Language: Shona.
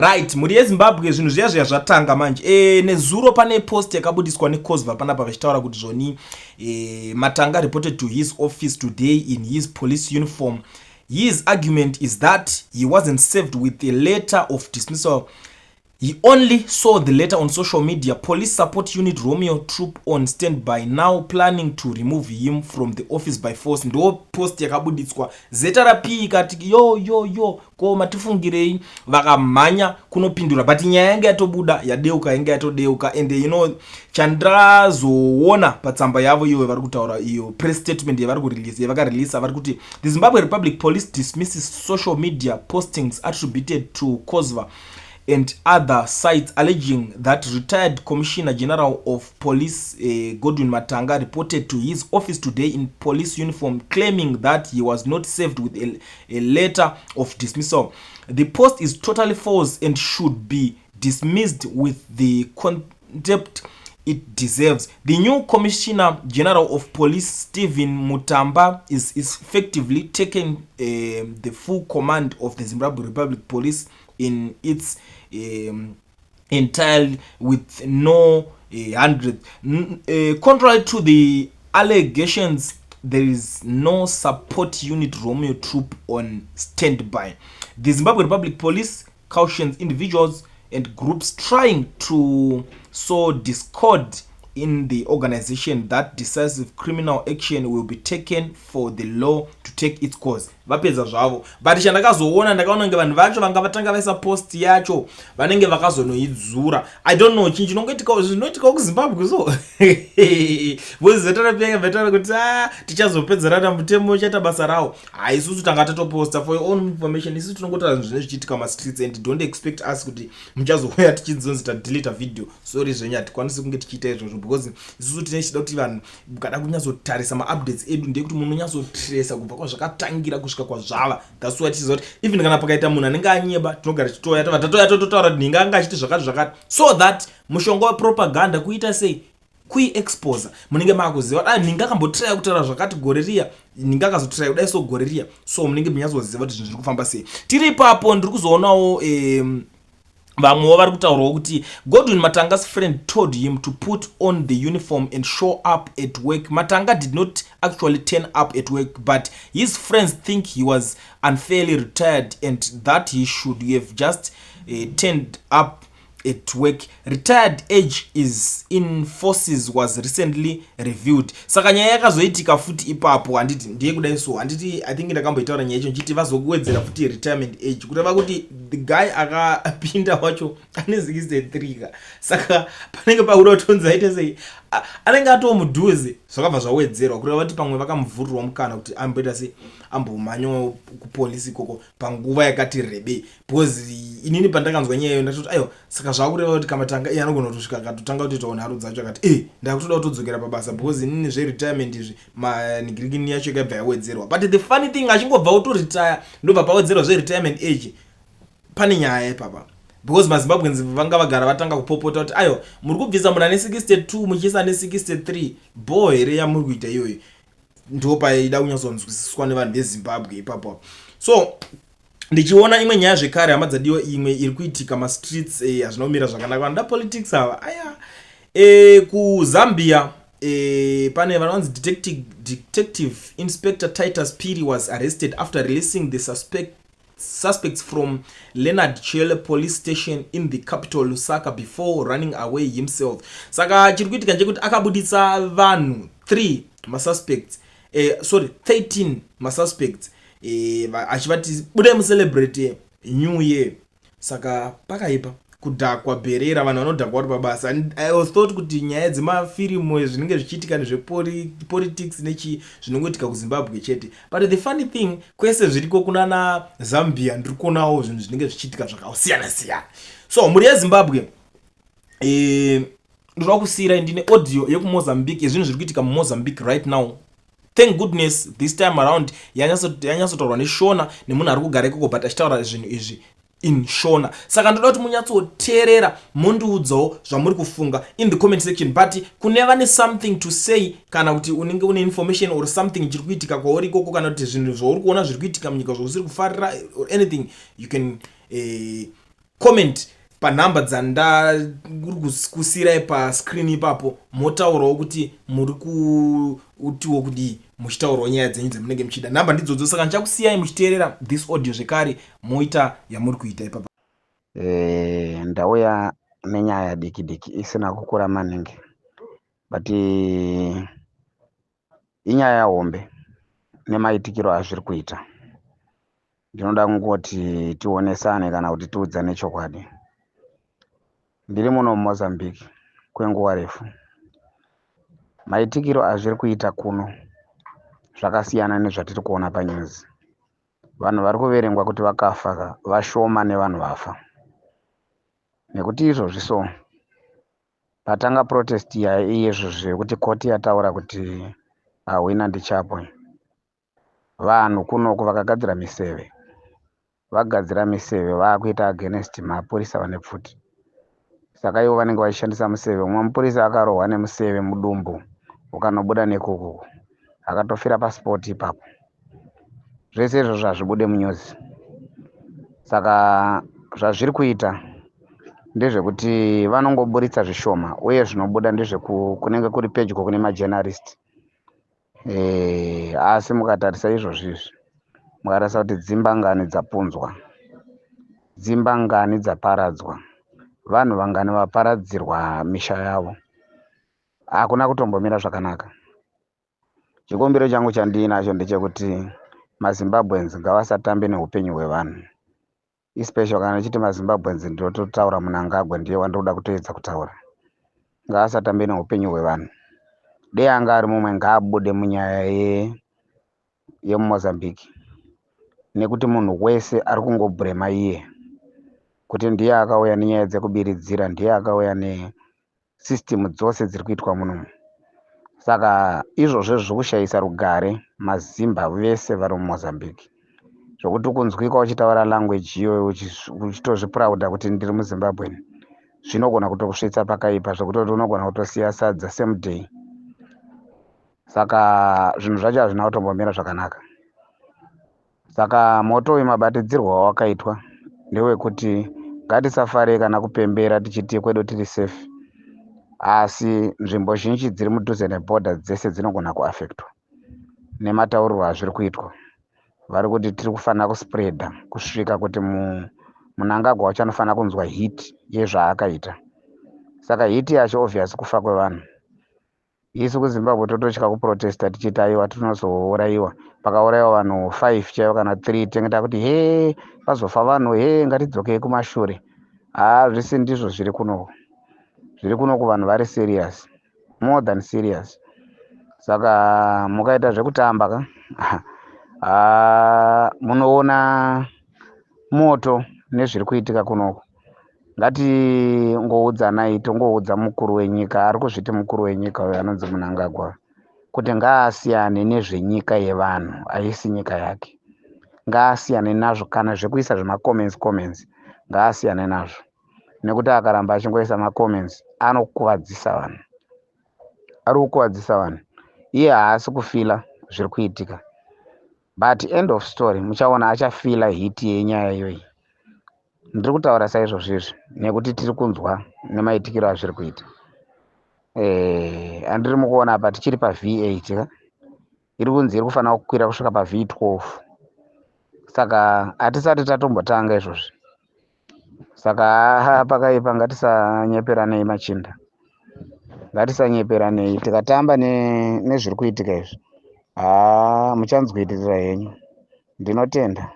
Right, mhuri yeZimbabwe, zvinhu zviya zviya zvatanga manje. Nezuro pane post yakabudiswa neCOZWVA panapa vachitaura kuti zvoni Matanga reported to his office today in his police uniform. His argument is that he wasn't served with a letter of dismissal. He only saw the letter on social media. Police Support Unit Romeo troop on standby now, planning to remove him from the office by force. Ndo post yakabuditswa. ZRP ikati, "Yo yo yo, ko matifungirei?" Vakamhanya kunopindura, but nyaya yange yatobuda, yadeuka, yange yatodeuka. And chandazoona patsamba yavo iyo vari kutaura, iyo press statement yavari kurelease, yavakareleasa, vari kuti, "The Zimbabwe Republic Police dismisses social media postings attributed to COZWVA and other sites alleging that retired Commissioner General of Police Godwin Matanga reported to his office today in police uniform, claiming that he was not served with a letter of dismissal. The post is totally false and should be dismissed with the contempt it deserves. The new Commissioner General of Police, Stephen Mutamba, is effectively taken the full command of the Zimbabwe Republic Police in its entire with no hundred. Contrary to the allegations, there is no Support Unit Romeo troop on standby. The Zimbabwe Republic Police cautions individuals and groups trying to sow discord in the organization that decisive criminal action will be taken for the law to take its course." Vapedza zvavo, but chandakazoona, ndakaona kunge vanhu vacho vanga vatanga vaisa post yacho vanenge vakazonoidzura. I don't know chinhu chinongoitikawo, zvinoitikawo kuZimbabwe. So vozivetara kuti a tichazopedzerana, mutemo uchaita basa rawo. Ha, isusu tanga tatoposta. For your own information, isusu tinongotaura zvinhu zvinenge zvichiitika mumastreets, and don't expect us kuti muchazouya tichinzonzi tadeleta video. Sorry zvenyu, hatikwanisi kunge tichiita izvozvo because isusu tine chida kuti vanhu mukada kunyatsotarisa maupdates edu, ndeyekuti munonyatsotresa kubva kwazvakatangira kusvika kwazvava. That's why tichiziva kuti even kana pakaita munhu anenge anyeba, tinogara tichitoya, tobva tatoya, tototaura kuti nhinga anga achiti zvakati zvakati, so that mushonga wepropaganda kuita sei, kuiexposa, munenge maakuziva da nhinga akambotraya kutaura zvakati gore riya, nhinga akazotraya kudai so gore riya. So munenge munyatsoziva kuti zvinhu zviri kufamba sei. Tiri ipapo, ndiri kuzoonawo vamwewo vari kutaurawo kuti Godwin Matanga's friend told him to put on the uniform and show up at work. Matanga did not actually turn up at work, but his friends think he was unfairly retired and that he should have just turned up at work. Retired age is in forces was recently reviewed. Saka nyaya yakazoitika futi ipapo, handiti ndiye kudai so, handiti? I think ndakamboitaura nyaya icho nchiti vazowedzera futi retirement age, kureva kuti the guy akapinda wacho ane 63 ka. Saka panenge pakuda kutonzi aite sei? Anenge atoo mudhuze. Zvakabva zvawedzerwa, kureva kuti pamwe vakamuvhurirwa mukana kuti amboita sei, ambomhanyawo kupolisi ikoko panguva yakati rebei, because inini pandakanzwa nyaya iyo ndatoti, "Aiwa, saka zvakureva kuti kaMatanga iye anogona kutosvika akatotanga kutoitawo nharo dzacho, akati, 'E, ndakutoda kutodzokera pabasa because inini zveretirement izvi manigirikini yacho ikabva yawedzerwa.'" But the funny thing, achingobva kutoretire, ndobva pawedzerwa zveretirement age. Pane nyaya ipapa because maZimbabweans vanga vagara vatanga kupopota kuti, "Aiwa, muri kubvisa munhu ane 62 muchiisa ane 63, bho here yamuri kuita iyoyo?" Ndo paida kunyatsonzwisiswa nevanhu veZimbabwe ipapo. So ndichiona imwe nyaya zvekare, hama dzadiwa, imwe iri kuitika mastreets, hazvina kumira zvakanaka. Vanoda politics ava aya, kuZambia pane vanonzi Detective Inspector Titus Piri was arrested after releasing the suspects from Leonard Chele Police Station in the capital Lusaka before running away himself. Saka chiri kuitika ndechekuti akabuditsa vanhu 3 masuspects, sorry, 13 masuspects, achivati, "Budai mucelebrate New Year." Saka pakaipa, kudhakwa bherera, vanhu vanodhakwa vari pabasa. And I was thought kuti nyaya dzemafirimu zvinenge zvichiitika nezvepolitics nechi zvinongoitika kuZimbabwe chete, but the funny thing, kwese zviriko. Kunana Zambia ndiri kuonawo zvinhu zvinenge zvichiitika zvakasiyana siyana. So mhuri yeZimbabwe, ndoda kusiyirai ndine audio yekuMozambique, yezvinhu zviri kuitika muMozambique right now. Thank goodness this time around yanyatsotaurwa neShona nemunhu ari kugara ikoko, but achitaura zvinhu izvi in Shona. Saka ndoda kuti munyatsoteerera, mundiudzawo zvamuri kufunga in the comment section. But kune vane something to say, kana kuti unenge une information or something chiri kuitika kwauri ikoko, kana kuti zvinhu zvauri kuona zviri kuitika munyika zvausiri kufarira or anything, you can Comment panhamba dzandiri kusiyirai pascreen ipapo, motaurawo kuti muri kutiwo kudii, muchitaurawo nyaya dzenyu dzamunenge muchida. Nhamba ndidzodzo, saka ndichakusiyai muchiteerera this audio zvekare, moita yamuri kuita ipapa. Ndauya nenyaya diki diki isina kukura maningi, but inyaya hombe nemaitikiro azviri kuita. Ndinoda kungoti tionesane kana kuti tiudzane chokwadi. Ndiri muno muMozambique kwenguva refu. Maitikiro azviri kuita kuno zvakasiyana nezvatiri kuona panews. Vanhu vari kuverengwa kuti vakafa vashoma nevanhu vafa, nekuti izvozvi so patanga protest yaiyezvozvo yekuti koti yataura kuti ahwina ndiChapo, vanhu kunoku vakagadzira miseve. Vagadzira miseve, vaakuita against mapurisa vane pfuti. Saka ivo vanenge vachishandisa museve. Umwe mupurisa akarohwa nemuseve mudumbu, ukanobuda nekuku, akatofira paspot ipapo. Zvese izvozvo hazvibude munews. Saka zvazviri kuita ndezvekuti vanongoburitsa zvishoma, uye zvinobuda ndezvekunenge kuri pedyo kune majournalist. Asi mukatarisa izvozvi izvi, mukatarisa kuti dzimba ngani dzapunzwa, dzimba ngani dzaparadzwa, vanhu vangani vaparadzirwa misha yavo, hakuna kutombomira zvakanaka. Chikumbiro changu chandiinacho ndechekuti maZimbabweans ngavasatambe neupenyu hwevanhu, especially kana ndichiti maZimbabweans ndinototaura Mnangagwa, ndiye wandinoda kutoedza kutaura. Ngaasatambe neupenyu hwevanhu. Dei anga ari mumwe, ngaabude munyaya yemuMozambique, nekuti munhu wese ari kungobhurema iye kuti ndiye akauya nenyaya dzekubiridzira, ndiye akauya nesystem dzose dziri kuitwa munomu. Saka izvozvo zviri kushayisa rugare maZimba vese vari muMozambique, zvokuti kunzwika uchitaura language iyoyo uchitozviproudha kuti ndiri muZimbabwean zvinogona kutokusvitsa pakaipa, zvekutoti unogona kutosiya sadza same day. Saka zvinhu zvacho hazvina kutombomira zvakanaka. Saka moto uyu mabatidzirwo awakaitwa ndewekuti ngatisafarei kana kupembera tichiti kwedu tiri safe, asi nzvimbo zhinji dziri mudhuze nebhodha dzese dzinogona kuaffectwa nemataurirwo azviri kuitwa. Vari kuti tiri kufanira kuspreada kusvika kuti Mnangagwa wacho anofanira kunzwa heat yezvaakaita. Saka heat yacho obvious kufa kwevanhu. Isu kuZimbabwe tototya kuprotesta tichiti aiwa, tinozourayiwa. Pakaurayiwa vanhu 5 chaivo kana 3, tinenge takuti he, pazofa vanhu, he, ngatidzokei kumashure. Haa, zvisi ndizvo zviri kunoku. Zviri kunoku vanhu vari serious, more than serious. Saka mukaita zvekutamba ka, haa, munoona moto nezviri kuitika kunoku. Ngatingoudzanai, tongoudza mukuru wenyika ari kuzviti mukuru wenyika uyo anonzi Mnangagwa kuti ngaasiyane nezvenyika yevanhu, haisi nyika yake. Ngaasiyane nazvo. Kana zvekuisa zvemacomments comments, ngaasiyane nazvo, nekuti akaramba achingoisa macomments anokuvadzisa vanhu, ari kukuvadzisa vanhu. Iye haasi kufeela zviri kuitika, but end of story muchaona achafeela heat yenyaya iyoyi. Ndiri kutaura saizvozvo izvi nekuti tiri kunzwa nemaitikiro azviri kuita. Andiri mukuona apa tichiri paV8 ka, iri kunzi iri kufanira kukwira kusvika paV12, saka hatisati tatombotanga izvozvi. Saka pakaipa. Ngatisanyeperanei machinda, ngatisanyeperanei. Tikatamba nezviri kuitika izvi, haa, muchanzwitirira henyu. Ndinotenda.